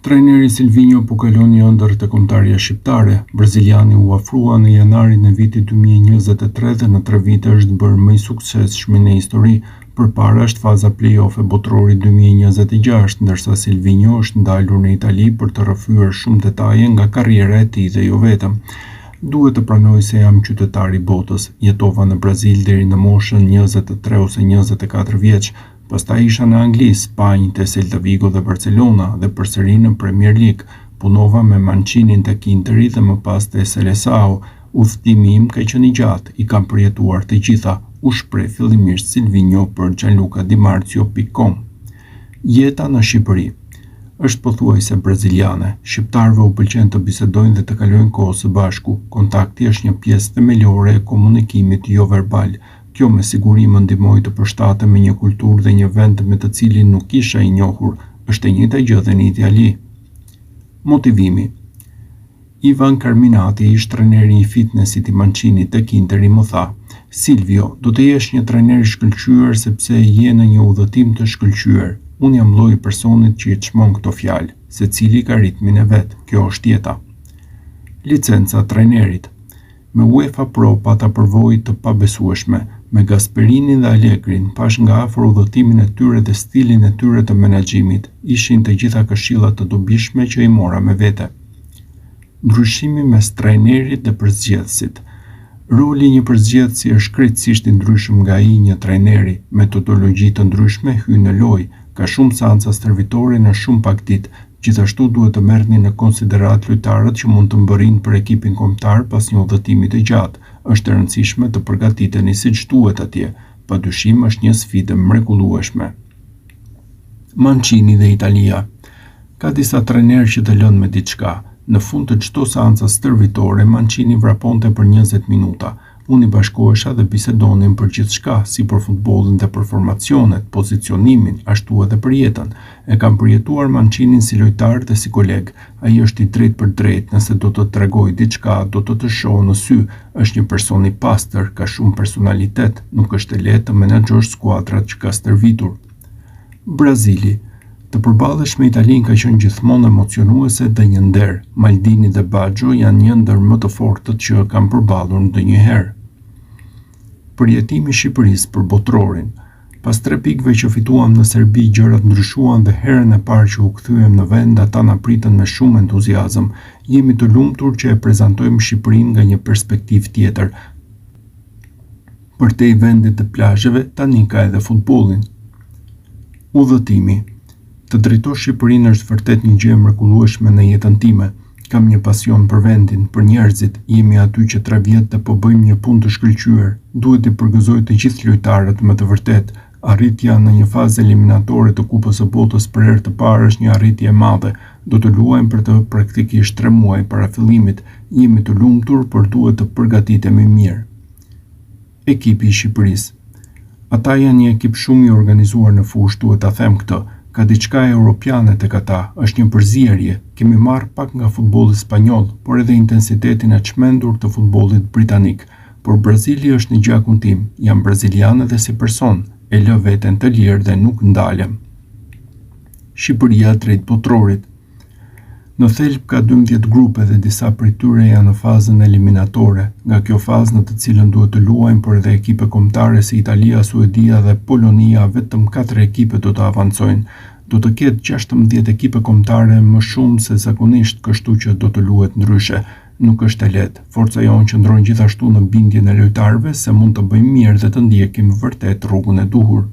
Trajneri Silvinjo po kalon një ëndërr te kombëtarja shqiptare. Braziliani u afrua në janarin e vitit 2023 dhe në tre vite është bërë më i suksesshmi në histori. Përpara është faza play-off e Botërorit 2026, ndërsa Silvinjo është ndalur në Itali për të rrëfyer shumë detaje nga karriera e tij dhe jo vetëm. Duhet të pranoj se jam qytetar i botës. Jetova në Brazil deri në moshën 23 ose 24 vjeç. Pastaj isha në Angli, Spanjë, te Celta Vigo dhe Barcelona dhe përsëri në Premier League. Punova me Mancinin tek Interi dhe më pas te Seleção. Udhëtimi im ka qenë i gjatë, i kam përjetuar të gjitha, u shpreh fillimisht Silvinjo për gianlucadimarzio.com. Jeta në Shqipëri është pothuajse braziliane. Shqiptarëve u pëlqen të bisedojnë dhe të kalojnë kohë së bashku. Kontakti është një pjesë themelore e komunikimit jo verbal. Kjo me siguri më ndihmoi të përshtatem me një kulturë dhe një vend me të cilin nuk isha i njohur. Është e njëjta gjë dhe në Itali. Motivimi Ivan Carminati, ish trajneri i fitnessit i Mancini tek Interi më tha: Silvio, do të jesh një trajner i shkëlqyer sepse je në një udhëtim të shkëlqyer. Unë jam lloji i personit që i çmon këto fjalë. Secili ka ritmin e vet, kjo është jeta. Licenca trajnerit Me UEFA Pro pata përvojë të pabesueshme. Me Gasperinin dhe Allegrin, pashë nga afër udhëtimin e tyre dhe stilin e tyre të menaxhimit. Ishin të gjitha këshilla të dobishme që i mora me vete. Ndryshimi mes trajnerit dhe përzgjedhësit. Roli i një përzgjedhësi është krejtësisht i ndryshëm nga ai i një trajneri. Metodologji të ndryshme hyjnë në lojë. Ka shumë seanca stërvitore në shumë pak ditë. Gjithashtu duhet të merrni në konsideratë lojtarët që mund të mbërrijnë për ekipin kombëtar pas një udhëtimi të gjatë. Është e rëndësishme të përgatiteni siç duhet atje. Padyshim është një sfidë e mrekullueshme. Mancini dhe Italia. Ka disa trajnerë që të lënë me diçka. Në fund të çdo seance stërvitore, Mancini vraponte për 20 minuta. Unë i bashkohesha dhe bisedonim për gjithçka, si për futbollin dhe për formacionet, pozicionimin, ashtu edhe për jetën. E kam përjetuar Mancinin si lojtar dhe si koleg. Ai është i drejtpërdrejtë, nëse do të tregojë diçka, do të të shohë në sy. Është një person i pastër, ka shumë personalitet, nuk është e lehtë të menaxhosh skuadrat që ka stërvitur. Brazili. Të përballesh me Italinë ka qenë gjithmonë emocionuese dhe një nder. Maldini dhe Baggio janë një ndër më të fortët që kam përballur ndonjëherë. Përjetimi i Shqipërisë për Botërorin. Pas tre pikëve që fituam në Serbi, gjërat ndryshuan dhe herën e parë që u kthyem në vend, ata na pritën me shumë entuziazëm. Jemi të lumtur që e prezantojmë Shqipërinë nga një perspektivë tjetër. Përtej vendit dhe plazheve, tani ka edhe futbollin. Udhëtimi. Të drejtosh Shqipërinë është vërtet një gjë e mrekullueshme në jetën time. Kam një pasion për vendin, për njerëzit, jemi aty që tre vjet dhe po bëjmë një punë të shkëlqyer. Duhet t'i përgëzoj të gjithë lojtarët me të vërtetë. Arritja në një fazë eliminatore të Kupës së Botës për herë të parë është një arritje e madhe. Do të luajmë për të praktikisht tre muaj para fillimit. Jemi të lumtur, por duhet të përgatitemi mirë. Ekipi i Shqipërisë. Ata janë një ekip shumë i organizuar në fushë, duhet ta them këtë. Ka diçka europiane tek ata, është një përzierje. Kemi marrë pak nga futbolli spanjoll, por edhe intensitetin e çmendur të futbollit britanik. Por Brazili është në gjakun tim, jam brazilian edhe si person, e lë veten të lirë dhe nuk ndalem. Shqipëria drejt Botërorit. Në thelb ka 12 grupe dhe disa prej tyre janë në fazën eliminatore. Nga kjo fazë në të cilën duhet të luajmë por edhe ekipe kombëtare si Italia, Suedia dhe Polonia, vetëm 4 ekipe do të avancojnë. Do të ketë 16 ekipe kombëtare më shumë se zakonisht, kështu që do të luhet ndryshe. Nuk është e lehtë. Forca jonë qëndron gjithashtu në bindjen e lojtarëve se mund të bëjmë mirë dhe të ndjekim vërtet rrugën e duhur.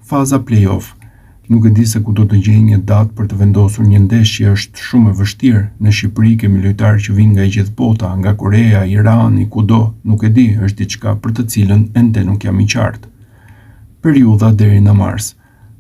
Faza play-off. Nuk e di se ku do të gjej një datë për të vendosur një ndeshje, është shumë e vështirë. Në Shqipëri kemi lojtarë që vijnë nga e gjithë bota, nga Korea, Irani, kudo, nuk e di, është diçka për të cilën ende nuk jam i qartë. Periudha deri në mars.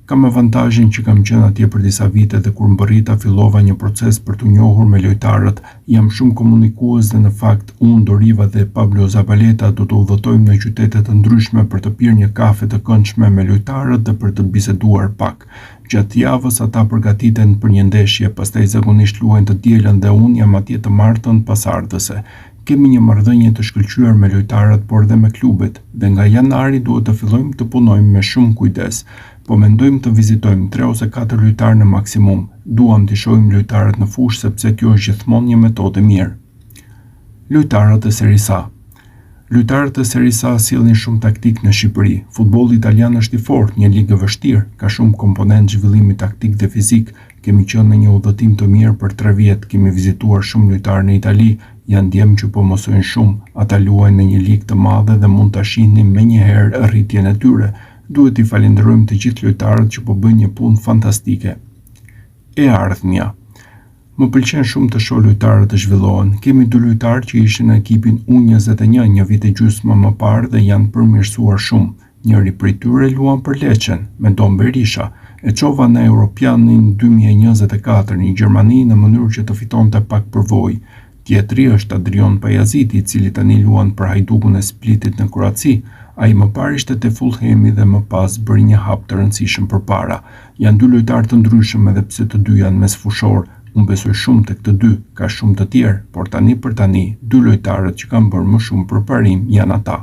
Kam avantazhin që kam qenë atje për disa vite dhe kur mbërrita fillova një proces për t'u njohur me lojtarët. Jam shumë komunikues dhe në fakt unë, Dorival dhe Pablo Zabaleta do të udhëtojmë në qytete të ndryshme për të pirë një kafe të këndshme me lojtarët dhe për të biseduar pak. Gjatë javës ata përgatiten për një ndeshje, pastaj zakonisht luajnë të dielën dhe unë jam atje të martën pasardhëse. Kemi një marrëdhënie të shkëlqyer me lojtarët, por edhe me klubet, dhe nga janari duhet të fillojmë të punojmë me shumë kujdes. Po mendojmë të vizitojmë tre ose katër lojtarë në maksimum. Duam t'i shohim lojtarët në fushë sepse kjo është gjithmonë një metodë e mirë. Lojtarët e Serisë A. Lojtarët e Serisë A sjellin shumë taktikë në Shqipëri. Futbolli italian është i fortë, një ligë e vështirë, ka shumë komponentë zhvillimi taktik dhe fizik. Kemi qenë në një udhëtim të mirë për tre vjet, kemi vizituar shumë lojtarë në Itali, janë djem që po mësojnë shumë, ata luajnë në një ligë të madhe dhe mund ta shihnim menjëherë rritjen e tyre. Duhet t'i falënderojmë të gjithë lojtarët që po bëjnë një punë fantastike. E ardhmja. Më pëlqen shumë të shoh lojtarët të zhvillohen. Kemi dy lojtarë që ishin në ekipin U 21 një vit e gjysmë më parë dhe janë përmirësuar shumë. Njëri prej tyre luan për Lecen, Medon Berisha. E çova në Europianin 2024 në Gjermani në mënyrë që të fitonte pak përvojë. Tjetri është Adrion Pajaziti, i cili tani luan për Hajdukun e Splitit në Kroaci. Ai më parë ishte te Fulhemi dhe më pas bëri një hap të rëndësishëm përpara. Janë dy lojtarë të ndryshëm edhe pse të dy janë mesfushorë. Unë besoj shumë tek të dy, ka shumë të tjerë, por tani për tani, dy lojtarët që kanë bërë më shumë përparim janë ata.